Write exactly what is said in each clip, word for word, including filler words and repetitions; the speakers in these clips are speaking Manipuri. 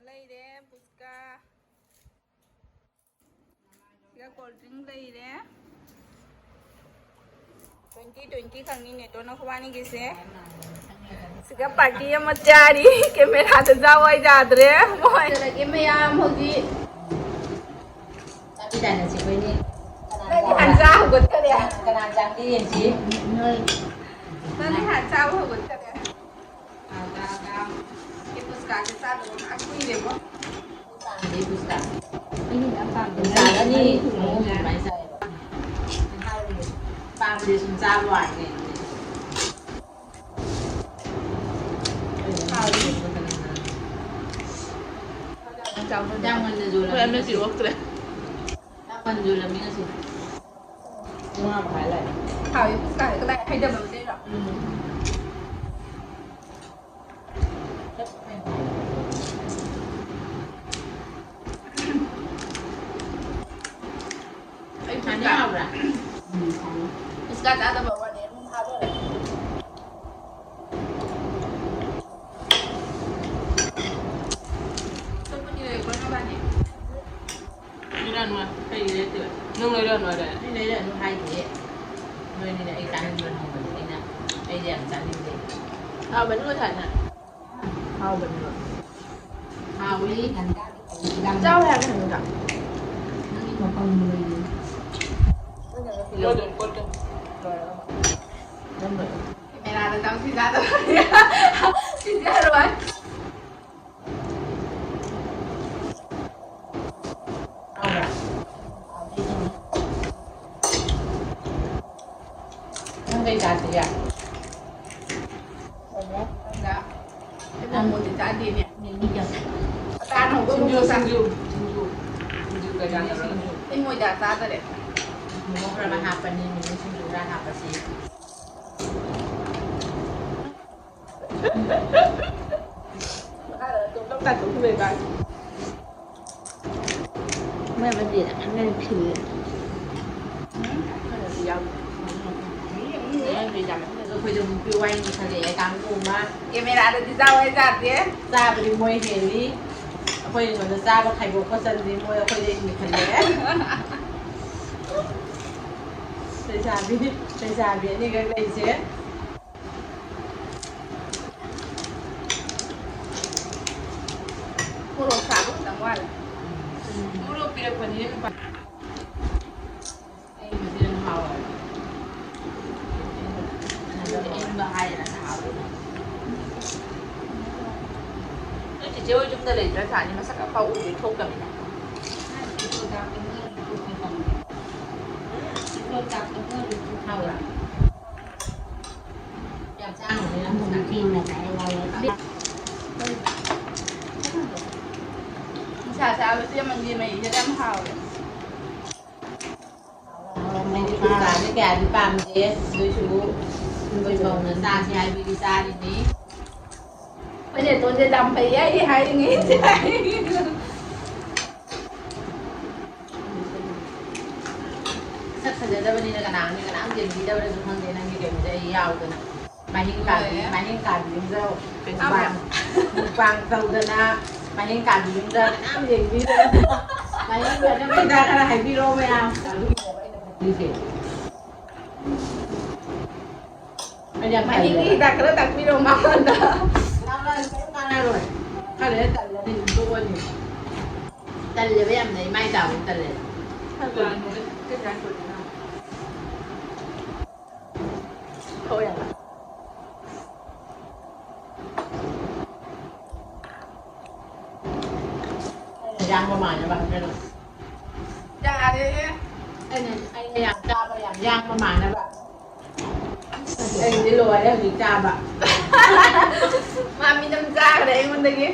ꯂꯩꯔꯦ ꯄꯨꯁꯀꯥ꯫ ꯁꯤꯒ cold drink ꯂꯩꯔꯦ꯫ Twenty twenty ꯈꯪꯅꯤ ꯅꯦꯇꯣꯅ ꯈꯨꯕꯥꯅꯤꯒꯤꯁꯦ꯫ ꯁꯤꯒ party ꯑꯃ ꯆꯥꯔꯤ꯫ Cameraꯗ ꯖꯥꯎ ꯍꯣꯏ ꯌꯥꯗ꯭ꯔꯦ꯫ ꯃꯣꯏ ꯆꯠꯂꯒꯦ ꯃꯌꯥꯝ ꯍꯧꯖꯤꯛ꯫ ꯆꯥꯃꯤꯟꯅꯔꯁꯤ ꯑꯩꯈꯣꯏꯅꯤ꯫ ꯅꯪꯗꯤ ꯍꯥꯟ ꯆꯥ ꯍꯧꯒꯠꯈꯔꯦ꯫ ꯀꯅꯥ ꯆꯥꯒꯦ ꯌꯦꯡꯁꯤ꯫ ꯅꯣꯏ꯫ ꯅꯪꯗꯤ ꯍꯥꯟ ꯆꯥꯕ ꯍꯧꯒꯠꯈꯔꯦ꯫ ꯆꯥ, ꯆꯥ, ꯆꯥ꯫ ꯑꯩ ꯄꯨꯁꯀꯥꯁꯦ ꯆꯥꯗꯕ ꯉꯥꯏꯍꯥꯛ ꯀꯨꯏꯔꯦꯕꯣ꯫ ꯄꯥꯝꯗꯦ ꯄꯨꯁꯀꯥ꯫ ꯑꯩꯅ ꯌꯥꯝ ꯄꯥꯝꯕ ꯄꯨꯁꯀꯥꯗꯅꯤ ꯃꯔꯤ ꯊꯣꯡꯕ ꯃꯑꯣꯡ ꯌꯥꯏ꯫ ꯑꯗꯨꯃꯥꯏꯅ ꯆꯥꯏꯌꯦꯕ꯫ ꯄꯥꯝꯗꯦ ꯁꯨꯝ ꯆꯥꯕ ꯋꯥꯅꯤ꯫ ꯍꯥꯎꯋꯤ꯫ ꯌꯥꯝ ꯉꯟꯅ ꯌꯣꯜꯂꯝꯃꯤ ꯍꯣꯏ, ꯑꯃꯁꯨ ꯉꯁꯤ꯫ ꯌꯣꯛꯇ꯭ꯔꯦ꯫ ꯌꯥꯝ ꯉꯟꯅ ꯌꯣꯜꯂꯝꯃꯤ ꯉꯁꯤ꯫ ꯄꯨꯡ ꯃꯉꯥ ꯃꯈꯥꯏ ꯑꯗꯥꯏꯗ꯫ ꯍꯥꯎꯋꯤ, ꯄꯨꯁꯀꯥꯁꯦ ꯀꯗꯥꯏ ꯍꯩꯊꯕ ꯑꯃ ꯂꯩꯔꯣ? ꯎꯝ꯫ ꯑꯩ ꯄꯨꯁꯀꯥ꯫ ꯍꯥꯎꯕ꯭ꯔꯥ? ꯎꯝ, ꯍꯥꯎꯋꯤ꯫ ꯄꯨꯁꯀꯥ ꯆꯥꯗꯕ ꯋꯥꯅꯦ, ꯑꯗꯨꯝ ꯊꯥꯗꯣꯔꯦ꯫ ꯑꯇꯣꯞꯄꯗꯤ ꯂꯩꯕ꯭ꯔꯣ ꯅꯕꯥꯅꯤ? ꯂꯩꯔꯛꯑꯅꯨ, ꯑꯩ ꯂꯩꯔꯛꯇꯦꯕ꯫ ꯅꯪ ꯂꯩꯔꯛꯑꯅꯨ ꯍꯥꯏꯗꯥꯏꯅꯦ? ꯑꯩ ꯂꯩꯔꯛꯑꯅꯨ ꯍꯥꯏꯗꯤꯌꯦ꯫ ꯅꯣꯏꯅꯤꯅ ꯑꯩ ꯆꯥꯅꯤꯡꯕ꯭ꯔꯥ ꯍꯪꯕꯅꯦ ꯑꯩꯅ, ꯑꯩꯗꯤ ꯌꯥꯝ ꯆꯥꯅꯤꯡꯗꯦ꯫ ꯍꯥꯎꯕꯅꯤ ꯉꯁꯥꯏꯅ꯫ ꯍꯥꯎꯕꯅꯦꯕ꯫ ꯍꯥꯎꯕꯅꯤ꯫ ꯆꯥꯎ ꯍꯥꯏꯕ ꯍꯪꯕꯗ꯫ ꯅꯪꯒꯤ ꯃꯄꯪ ꯂꯣꯏꯔꯦ꯫ ꯂꯣꯏꯗꯣꯏꯅꯤ, ꯀꯣꯠꯇꯣꯏꯅꯤ꯫ ꯂꯣꯏꯔꯒ꯫ ꯅꯪ ꯂꯣꯏꯔꯦ꯫ ꯀꯦꯃꯦꯔꯥꯗ ꯆꯪꯁꯤ ꯆꯥꯗꯕ꯫ ꯁꯤꯁꯦ ꯍꯔꯣꯏ꯫ ꯅꯪ ꯀꯩ ꯆꯥꯁꯤꯒꯦ? ꯈꯪꯗꯦ꯫ ꯑꯩ ꯃꯣꯃꯣꯗꯤ ꯆꯥꯗꯦꯅꯦ꯫ ꯃꯤꯃꯤꯒ꯫ ꯑꯇꯥ ꯑꯅꯧꯕ ꯁꯤꯡꯖꯨ, ꯃꯣꯃꯣ ꯆꯥ-, ꯁꯤꯡꯖꯨ, ꯁꯤꯡꯖꯨ꯫ ꯁꯤꯡꯖꯨ ꯀꯩꯀꯥ ꯇꯧꯔꯒ꯫ ꯑꯩ ꯃꯣꯏꯗꯥ ꯆꯥꯗꯔꯦ꯫ ꯃꯣꯃꯣ ꯈꯔ ꯑꯃ ꯍꯥꯞꯄꯅꯤ, ꯃꯤꯃꯤ ꯁꯤꯡꯖꯨ ꯈꯔ ꯍꯥꯞꯄꯁꯤ꯫ ꯃꯈꯥꯗ ꯇꯣꯞ ꯇꯣꯞ ꯇꯥꯊꯣꯛꯈꯤꯕꯩ ꯋꯥꯅꯤ꯫ ꯃꯣꯏ ꯑꯃꯗꯤ ꯑꯉꯥꯡ ꯐꯤꯔꯦ꯫ ꯎꯝ, ꯈꯔꯗꯤ ꯌꯥꯎꯗꯦ꯫ ꯑꯉꯥꯡ ꯐꯤ ꯌꯥꯝꯃꯦ꯫ ꯑꯩꯈꯣꯏꯗ ꯅꯨꯄꯤ ꯋꯥꯏ ꯄꯨꯁꯜꯂꯛꯑꯦ, ꯀꯥꯡꯕꯨ ꯑꯃ꯫ ꯀꯦꯃꯦꯔꯥꯗꯗꯤ ꯆꯥꯎ ꯍꯥꯏ ꯆꯥꯗꯦ꯫ ꯆꯥꯕꯗꯤ ꯃꯣꯏ ꯍꯦꯜꯂꯤ꯫ ꯑꯩꯈꯣꯏꯅ ꯁꯣꯝꯗ ꯆꯥꯕ ꯈꯥꯏꯗꯣꯛꯄ ꯆꯟꯗꯦ, ꯃꯣꯏ ꯑꯩꯈꯣꯏꯗ ꯏꯟꯈꯠꯂꯛꯑꯦ꯫ ꯂꯩꯁꯥꯕꯤ, ꯂꯩꯁꯥꯕꯤ ꯑꯅꯤꯈꯛ ꯂꯩꯁꯦ꯫ ꯃꯣꯔꯣꯛ ꯁꯥꯕ ꯈꯤꯇꯪ ꯋꯥꯠꯂꯦ꯫ ꯃꯣꯔꯣꯛ ꯄꯤꯔꯛꯄꯅꯤꯅ ꯅꯨꯄꯥ꯫ ꯑꯩꯕꯨꯗꯤ ꯑꯗꯨꯝ ꯍꯥꯎꯋꯦ꯫ ꯑꯗꯨꯗꯤ ꯑꯏꯪꯕ ꯍꯥꯏꯔꯦꯅ ꯍꯥꯎꯋꯦ꯫ ꯅꯣꯏ ꯆꯤꯆꯦ ꯍꯣꯏ ꯌꯨꯝꯗ ꯂꯩꯇ꯭ꯔꯥ ꯁꯥꯅꯤ ꯃꯁꯛ ꯑꯝꯐꯥꯎ ꯎꯗꯦ, ꯊꯣꯛꯇꯕꯅꯤꯅ꯫ ꯍꯥꯎꯕ꯭ꯔꯥ? ꯌꯥꯝ ꯆꯥꯡꯕꯅꯦ, ꯌꯥꯝ ꯆꯥꯡ-, ꯅꯨꯡꯁꯥ ꯁꯥꯕꯁꯦ ꯃꯪꯒꯦ ꯃꯍꯤꯁꯦ ꯌꯥꯝ ꯍꯥꯎꯋꯦ꯫ ꯑꯩꯗꯤ ꯀꯨꯀꯥꯁꯦ ꯀꯌꯥꯗꯤ ꯄꯥꯝꯗꯦ, ꯑꯗꯨꯏꯁꯨ ꯑꯩꯈꯣꯏ ꯃꯧꯅ ꯆꯥꯁꯦ ꯍꯥꯏꯕꯒꯤ ꯆꯥꯔꯤꯅꯤ꯫ ꯑꯩꯈꯣꯏ ꯅꯦꯇꯣꯟꯁꯦ ꯌꯥꯝ ꯐꯩꯌꯦ, ꯑꯩ ꯍꯥꯏꯔꯤꯉꯩꯁꯦ꯫ ꯁꯛ ꯐꯖꯗꯕꯅꯤꯅ ꯀꯅꯥ, ꯃꯤ ꯀꯅꯥꯝ ꯌꯦꯡꯕꯤꯗꯕ꯭ꯔꯁꯨ ꯈꯪꯗꯦ, ꯅꯪꯒꯤ ꯀꯩꯅꯣꯗ ꯑꯩ ꯌꯥꯎꯗꯅ꯫ ꯃꯅꯤꯡ ꯀꯥꯕꯤ, ꯂꯣꯏꯔꯦ꯫ ꯃꯅꯤꯡ ꯀꯥꯕꯤ ꯌꯨꯝꯗ ꯑꯥ꯫ ꯃꯨꯛꯕꯥꯡ, ꯃꯨꯛꯕꯥꯡ ꯇꯧꯗꯅ, ꯃꯅꯤꯡ ꯀꯥꯕꯤ ꯌꯨꯝꯗ ꯀꯅꯥꯝ ꯌꯦꯡꯕꯤꯗꯕ꯫ ꯃꯅꯤꯡ ꯀꯥꯕꯤ ꯈꯔ ꯍꯥꯏꯕꯤꯔꯛꯑꯣ ꯃꯌꯥꯝ꯫ ꯑꯗꯨꯒꯤꯅꯦꯕ ꯑꯩꯅ ꯈꯜꯂꯤꯁꯦ꯫ ꯑꯩꯗꯤ ꯌꯥꯝ ꯃꯅꯤꯡꯒꯤ ꯇꯜꯂꯦꯕ꯫ ꯍꯤꯗꯥꯛ ꯈꯔ ꯇꯥꯛꯄꯤꯔꯛꯑꯣ ꯃꯉꯣꯟꯗ꯫ ꯅꯪ ꯀꯔꯤꯝ ꯀꯥꯟꯅꯔꯣꯏ꯫ ꯈꯔ ꯂꯩꯔ ꯇꯜꯂꯅꯤ, ꯑꯗꯨꯝ ꯇꯣꯛꯑꯅꯤ꯫ ꯇꯜꯂꯦꯕ ꯌꯥꯝꯅ, ꯏꯃꯥꯏ ꯇꯥꯕ ꯇꯜꯂꯦꯕ꯫ ꯍꯣꯏ꯫ ꯌꯥꯡꯕ ꯃꯥꯟꯅꯕ ꯍꯥꯏꯕ꯭ꯔꯥ? ꯌꯥꯔꯦꯍꯦ꯫ ꯑꯩꯅ, ꯑꯩꯅ ꯌꯥꯝ ꯆꯥꯕ, ꯌꯥꯝ ꯌꯥꯡꯕ ꯃꯥꯟꯅꯕ꯫ ꯑꯩꯗꯤ ꯂꯣꯏꯔꯦ ꯍꯧꯖꯤꯛ ꯆꯥꯕ꯫ ꯃꯥ ꯃꯤꯅꯝ ꯆꯥꯈ꯭ꯔꯦ ꯑꯩꯉꯣꯟꯗꯒꯤ꯫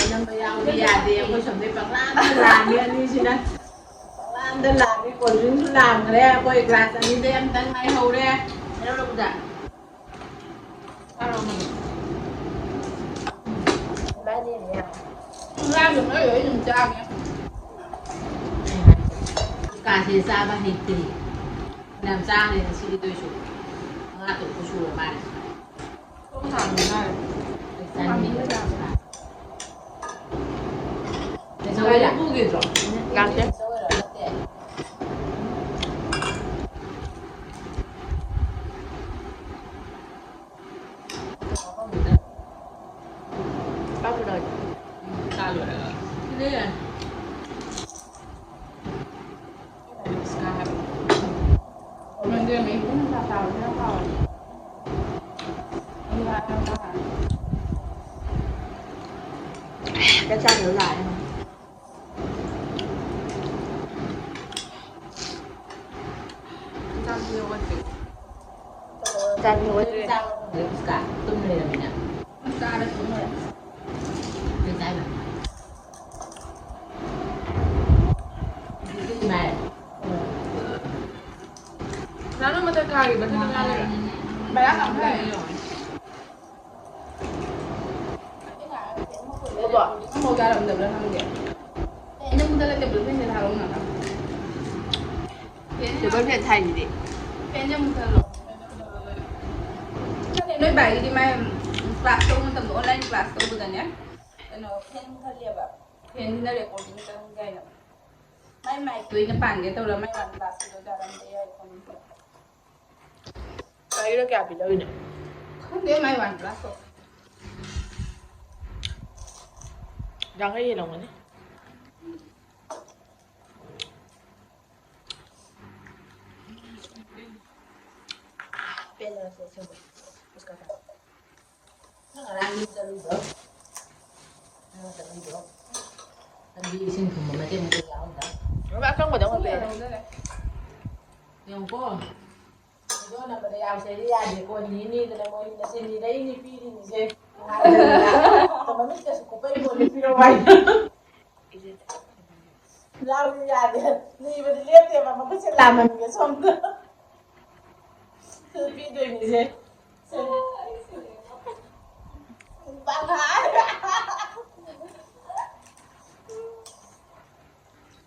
ꯅꯝꯕ ꯌꯥꯎꯕ ꯌꯥꯗꯦ꯫ ꯑꯩꯈꯣꯏ ꯁꯣꯝꯗꯩ ꯄꯪꯂꯥꯟꯗ ꯂꯥꯟꯅꯤ ꯑꯅꯤꯁꯤꯅ꯫ ꯄꯪꯂꯥꯟꯗ ꯂꯥꯟꯅꯤ꯫ ꯀꯣꯜ ꯗ꯭ꯔꯤꯡꯁꯨ ꯂꯥꯡꯈ꯭ꯔꯦ꯫ ꯑꯩꯈꯣꯏ ꯒ꯭ꯂꯥꯁ ꯑꯅꯤꯗꯩ ꯑꯃꯇꯪ ꯉꯥꯏꯍꯧꯔꯦ꯫ ꯍꯦꯔꯣ ꯂꯧꯕꯗ꯫ ꯂꯥꯡꯗ ꯅꯣꯏ ꯂꯣꯏ ꯑꯗꯨꯝ ꯆꯥꯒꯦ꯫ ꯀꯥꯁꯦ ꯆꯥꯕ ꯍꯩꯇꯦ꯫ ꯌꯥꯝ ꯆꯥꯈ꯭ꯔꯦ ꯉꯁꯤꯗꯤ ꯇꯧꯏꯁꯨ꯫ ꯃꯉꯥ ꯇꯔꯨꯛꯄꯨ ꯁꯨꯔ ꯃꯥꯜꯂꯦ꯫ ꯆꯥꯅꯤꯡꯉꯦ꯫ ꯂꯥꯛꯇꯦ꯫ ꯆꯥꯛ ꯆꯥꯗꯕ ꯂꯥꯛꯑꯦ꯫ ꯆꯥꯛ ꯍꯧꯒꯠꯇ꯭ꯔꯤ꯫ ꯆꯥꯛ ꯍꯧꯒꯠꯇ꯭ꯔꯤ꯫ ꯆꯥꯕ ꯐꯪꯗ꯭ꯔꯦ ꯄꯨꯁꯀꯥ꯫ ꯇꯨꯝ ꯂꯩꯔꯝꯃꯤꯅ꯫ ꯆꯥꯔ ꯇꯨꯝ ꯂꯩꯔꯝꯃꯤ꯫ ꯀꯩ ꯆꯥꯏꯕ? ꯅꯪ ꯃꯊꯛ ꯀꯥꯈꯤꯕ ꯑꯗꯨꯅ ꯉꯥ ꯂꯩꯔꯛꯑꯦ꯫ ꯕꯔꯥ ꯀꯥꯞꯄ ꯂꯥꯛꯑꯦ꯫ ꯑꯗꯣ ꯑꯃꯐꯥꯎ ꯌꯥꯔꯝꯗꯕ꯭ꯔꯥ ꯈꯪꯗꯦ꯫ ꯑꯩꯅ ꯃꯨꯊꯠꯂ ꯇꯦꯕꯜ ꯐꯦꯟꯁꯦ ꯊꯥꯕ ꯉꯝꯗ꯭ꯔꯥ? ꯇꯦꯕꯜ ꯐꯦꯟ ꯊꯥꯏꯁꯤꯗꯤ꯫ ꯐꯦꯟꯁꯦ ꯃꯨꯊꯠꯂꯣ꯫ ꯈꯪꯗꯦ, ꯅꯣꯏ ꯕꯥꯒꯤꯗꯤ ꯃꯥꯏ class ꯇꯧꯕ ꯃꯇꯝꯗ, online class ꯇꯧꯕꯗꯅꯦ, ꯀꯩꯅꯣ, ꯐꯦꯟ ꯃꯨꯊꯠꯂꯦꯕ꯫ ꯐꯦꯟꯁꯤꯅ recording ꯆꯪꯗꯦ ꯍꯥꯏꯅ꯫ ꯃꯥꯏ ꯃꯥꯏꯛꯇꯣ ꯑꯩꯅ ꯄꯥꯟꯒꯦ ꯇꯧꯔ ꯃꯥꯏ one class ꯇꯣ ꯌꯥꯔꯝꯗꯦ ꯌꯥꯏ ꯈꯪꯗꯦ꯫ ꯀꯥꯏꯗ ꯀꯌꯥ ꯄꯤꯅꯔꯤꯅꯣ? ꯈꯪꯗꯦ, ꯃꯥꯏ one class ꯇꯣ꯫ ꯌꯥꯡꯈꯩ ꯍꯦꯜꯂꯝꯒꯅꯤ꯫ ꯄꯦꯜꯂꯦ ꯑꯁꯦꯡꯕ꯫ ꯄꯨꯁꯀꯥ ꯆꯥ꯫ ꯅꯪ ꯉꯔꯥꯡ ꯌꯨꯝ ꯆꯠꯂꯨꯏꯗꯣ? ꯅꯪ ꯆꯠꯂꯨꯏꯗꯣ? ꯂꯝꯕꯤ ꯏꯁꯤꯡ ꯊꯨꯝꯕ ꯃꯇꯦꯛ ꯃꯇꯦꯛ ꯌꯥꯎꯔꯝꯗ꯭ꯔꯥ? ꯕꯕꯥ ꯑꯀꯪꯕꯗ ꯑꯃꯨꯛ ꯄꯤꯔꯛꯑꯣ꯫ ꯌꯦꯡꯉꯨꯀꯣ꯫ ꯚꯤꯗꯤꯑꯣ ꯅꯝꯕꯗ ꯌꯥꯎꯁꯦꯗꯤ ꯌꯥꯗꯦꯀꯣ꯫ ꯅꯤꯅꯦꯗꯨꯅ ꯃꯣꯏ ꯅꯆꯤꯟ ꯅꯤꯔꯛꯏꯅꯤ ꯄꯤꯔꯤꯅꯤꯁꯦ꯫ ꯃꯃꯤꯠꯀꯁꯨ ꯀꯨꯞꯄꯛꯏ ꯄꯣꯠꯅꯤ ꯄꯤꯔꯛꯑꯣ ꯍꯥꯏ꯫ ꯂꯥꯎꯕ ꯌꯥꯗꯦ꯫ ꯅꯤꯕꯗꯤ ꯂꯦꯞꯇꯦꯕ, ꯃꯈꯨꯠꯁꯦ ꯂꯥꯝꯃꯟꯒꯦ ꯁꯣꯝꯗ꯫ ꯁꯤ ꯄꯤꯗꯣꯏꯅꯤꯁꯦ꯫ ꯁꯦ꯫ ꯕꯪꯍꯥ꯫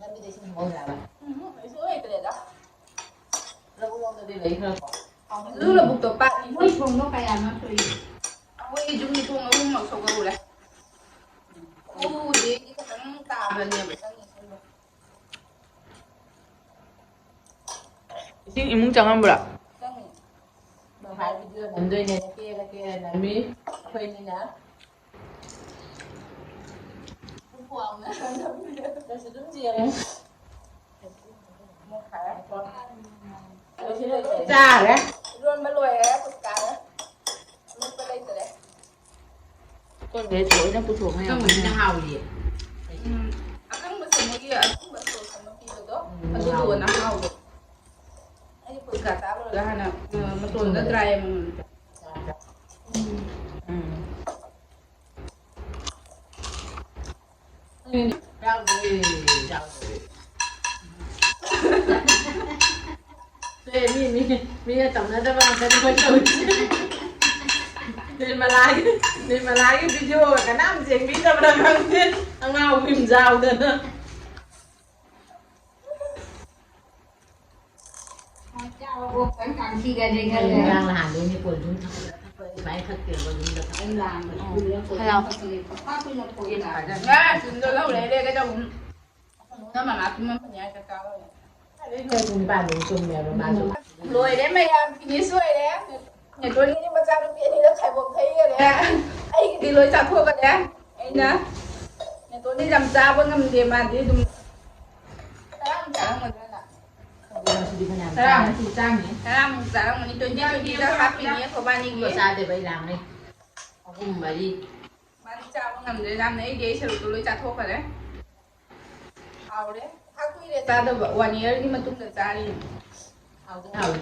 ꯂꯝꯕꯤꯗ ꯏꯁꯤꯡ ꯊꯛꯍꯧꯗ꯭ꯔꯕ? ꯎꯝ, ꯀꯩꯁꯨ ꯂꯩꯇ꯭ꯔꯦꯗ꯫ ꯂꯧꯕꯨꯛꯂꯣꯝꯗꯗꯤ ꯂꯩꯈ꯭ꯔꯕꯣ? ꯑꯗꯨ ꯂꯧꯕꯨꯛꯇꯣ ꯄꯥꯛ ꯃꯣꯏ ꯊꯣꯡꯗꯣ ꯀꯌꯥꯅꯣ ꯊꯣꯛꯏ? ꯑꯩꯈꯣꯏ ꯌꯨꯝꯒꯤ ꯊꯣꯡ ꯑꯍꯨꯝꯃꯛ ꯁꯧꯒꯠꯂꯨꯔꯦ꯫ ꯈꯨꯗꯤ ꯈꯤꯇꯪ ꯇꯥꯕꯅꯦꯕ ꯆꯪꯉꯤꯁꯤꯡꯗꯣ꯫ ꯏꯁꯤꯡ ꯏꯃꯨꯡ ꯆꯪꯉꯝꯕ꯭ꯔꯥ? ꯆꯪꯉꯤ꯫ ꯅꯪ ꯍꯥꯏ ꯚꯤꯗꯤꯑꯣ ꯅꯝꯗꯣꯏꯅꯦ, ꯀꯦꯔ ꯀꯦꯔ ꯅꯝꯃꯤ ꯑꯩꯈꯣꯏꯅꯤꯅ꯫ ꯅꯪꯁꯨ ꯑꯗꯨꯝ ꯆꯦꯜꯂꯨ꯫ ꯆꯥꯔꯦ꯫ ꯏꯔꯣꯟꯕ ꯂꯣꯏꯔꯦ, ꯄꯨꯁꯄꯥꯅ꯫ ꯑꯃꯦꯠꯄ ꯂꯩꯇ꯭ꯔꯦ꯫ ꯑꯩꯈꯣꯏ ꯂꯣꯏꯅ ꯄꯨꯊꯣꯛꯅ ꯌꯥꯕꯅꯤꯅ ꯍꯥꯎꯔꯤꯌꯦ꯫ ꯎꯝ, ꯑꯀꯪꯕꯁꯦ ꯃꯣꯏꯒꯤ ꯑꯀꯪꯕ ꯁꯣꯁ ꯑꯃ ꯄꯤꯕꯗꯣ, ꯎꯝ, ꯑꯗꯨꯗꯨꯒꯅ ꯍꯥꯎꯋꯦ꯫ ꯑꯩꯗꯤ ꯄꯨꯁꯄꯥ ꯆꯥ ꯂꯣꯏꯔꯒ ꯍꯥꯟꯅ, ꯑ, ꯃꯇꯣꯟꯗ ꯗ꯭ꯔꯥꯏ ꯑꯃꯃꯝ ꯆꯥ꯫ ꯎꯝ꯫ ꯎꯝ꯫ ꯌꯥꯎꯗ꯭ꯔꯦ, ꯌꯥꯎꯗ꯭ꯔꯦ꯫ ꯁꯦ, ꯃꯤ, ꯃꯤ, ꯃꯤꯅ ꯇꯧꯅꯗꯕ ꯉꯥꯛꯇꯅꯤ ꯑꯩꯈꯣꯏ ꯇꯧꯔꯤꯁꯦ꯫ ꯅꯤꯔꯃꯂꯥꯒꯤ, ꯅꯤꯔꯃꯂꯥꯒꯤ ꯚꯤꯗꯤꯑꯣꯒ ꯀꯅꯥꯝ ꯌꯦꯡꯕꯤꯗꯕ꯭ꯔꯥ ꯈꯪꯗꯦ, ꯑꯉꯥꯎꯕꯤ ꯑꯃ ꯌꯥꯎꯗꯅ꯫ ꯉꯔꯥꯡ ꯅꯍꯥꯟꯗꯩꯅꯦ ꯀꯣꯜ ꯁꯨꯝ ꯊꯛꯄꯗ ꯊꯛꯄꯗ ꯁꯨꯃꯥꯏꯅ ꯊꯛꯇꯦꯕ ꯌꯨꯝꯗ ꯊꯛꯄ꯫ ꯍꯜꯂꯣ꯫ ꯉꯔꯥꯡ ꯁꯨꯝꯗꯣ ꯂꯧꯔꯦ, ꯂꯩꯔꯦ ꯀꯩꯗꯧꯕꯅꯣ? ꯅꯪ ꯃꯃꯥ ꯇꯨꯝꯃꯝꯕꯅꯤ ꯍꯥꯏ ꯆꯥꯛ ꯆꯥꯕ ꯑꯣꯏꯅ꯫ ꯑꯗꯩ ꯅꯣꯏ ꯄꯨꯡ ꯅꯤꯄꯥꯟꯗꯒꯤ ꯇꯨꯝꯃꯦꯕ ꯃꯥꯁꯨ꯫ ꯂꯣꯏꯔꯦ ꯃꯌꯥꯝ, finish ꯑꯣꯏꯔꯦ꯫ ꯅꯦꯇꯣꯟꯒꯤꯗꯤ ꯃꯆꯥꯅꯨꯄꯤ ꯑꯅꯤꯗ ꯈꯥꯏꯕꯣꯛ ꯊꯩꯈꯔꯦ꯫ ꯑꯩꯒꯤꯗꯤ ꯂꯣꯏ ꯆꯥꯊꯣꯛꯈꯔꯦ꯫ ꯑꯩꯅ ꯅꯦꯇꯣꯟꯗꯤ ꯌꯥꯝ ꯆꯥꯕ ꯉꯝꯗꯦ, ꯃꯥꯗꯤ ꯑꯗꯨꯝ ꯇꯔꯥꯃꯨꯛ ꯆꯥꯔꯝꯒꯗ꯭ꯔꯥ ꯅꯪ? ꯈꯪꯗꯦ, ꯉꯁꯤꯗꯤ ꯐꯅꯌꯥꯝ ꯆꯥꯔꯦ꯫ ꯇꯔꯥꯃꯨꯛ ꯆꯥꯔꯝꯒꯅꯤ, twenty twenty ꯗ ꯍꯥꯞꯄꯤꯅꯤ ꯑꯩꯈꯣꯏꯕꯥꯅꯤꯒꯤ꯫ ꯑꯗꯨꯒ ꯆꯥꯗꯦꯕ ꯑꯩ ꯂꯥꯡꯉꯦ꯫ ꯑꯍꯨꯝ ꯃꯔꯤ꯫ ꯃꯥꯗꯤ ꯆꯥꯕ ꯉꯝꯗ꯭ꯔꯦ ꯌꯥꯝꯅ, ꯑꯩꯗꯤ ꯑꯩ ꯁꯔꯨꯛꯇꯣ ꯂꯣꯏ ꯆꯥꯊꯣꯛꯈꯔꯦ꯫ ꯍꯥꯎꯔꯦ꯫ ꯄꯩꯁꯥ ꯀꯨꯏꯔꯦ ꯆꯥꯗꯕ, one year ꯒꯤ ꯃꯇꯨꯡꯗ ꯆꯥꯔꯤꯅꯦ꯫ ꯍꯥꯎꯗꯤ ꯍꯥꯎꯋꯦ꯫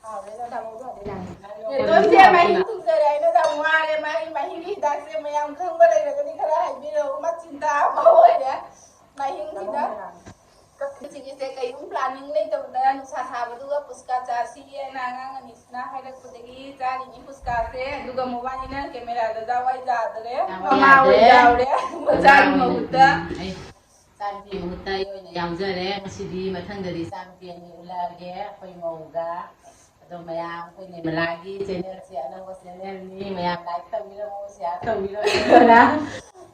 ꯍꯥꯎꯔꯦ, ꯇꯥꯃꯣ ꯐꯗꯤ ꯌꯥꯝ꯫ ꯅꯦꯇꯣꯟꯁꯦ ꯃꯍꯤꯡ ꯊꯨꯡꯖꯔꯦ, ꯑꯩꯅ ꯌꯥꯝ ꯋꯥꯔꯦ꯫ ꯃꯥꯒꯤ ꯃꯍꯤꯡꯒꯤ ꯍꯤꯗꯥꯛꯁꯦ ꯃꯌꯥꯝ ꯈꯪꯕ ꯂꯩꯔꯒꯗꯤ ꯈꯔ ꯍꯥꯏꯕꯤꯔꯛꯎ꯫ ꯁꯦ ꯀꯩꯒꯨꯝ planning ꯂꯩꯇꯕꯗ ꯅꯨꯡꯁꯥ ꯁꯥꯕꯗꯨꯒ ꯄꯨꯁꯀꯥ ꯆꯥꯁꯤꯌꯦꯅ ꯑꯉꯥꯡ ꯑꯅꯤꯁꯤꯅ ꯍꯥꯏꯔꯛꯄꯗꯒꯤ ꯆꯥꯔꯤꯅꯤ ꯄꯨꯁꯀꯥꯁꯦ꯫ ꯑꯗꯨꯒ ꯃꯣꯕꯥꯅꯤꯅ camera ꯗ ꯖꯥꯋꯥꯏ ꯌꯥꯗ꯭ꯔꯦ꯫ ꯃꯃꯥ ꯍꯣꯏ ꯌꯥꯎꯔꯦ꯫ ꯃꯆꯥꯒꯤ ꯃꯍꯨꯠꯇ꯫ ꯏꯆꯥꯅꯨꯄꯤ ꯃꯍꯨꯠꯇ ꯑꯩ ꯑꯣꯏꯅ ꯌꯥꯎꯖꯔꯦ ꯉꯁꯤꯗꯤ꯫ ꯃꯊꯪꯗꯗꯤ ꯏꯆꯥꯅꯨꯄꯤ ꯑꯅꯤ ꯎꯠꯂꯛꯑꯒꯦ ꯑꯩꯈꯣꯏ ꯃꯧꯒ꯫ ꯑꯗꯣ ꯃꯌꯥꯝ ꯑꯩꯈꯣꯏ ꯅꯤꯔꯃꯂꯥꯒꯤ channel ꯁꯦ ꯑꯅꯧꯕ channel ꯅꯤ꯫ ꯃꯌꯥꯝ like ꯇꯧꯕꯤꯔꯝꯃꯨ, share ꯇꯧꯕꯤꯔꯝꯃꯨ꯫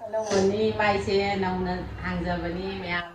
ꯑꯅꯧꯕꯅꯤ, ꯃꯥꯏꯁꯦ ꯅꯧꯅ ꯍꯥꯡꯖꯕꯅꯤ꯫ ꯃꯌꯥꯝ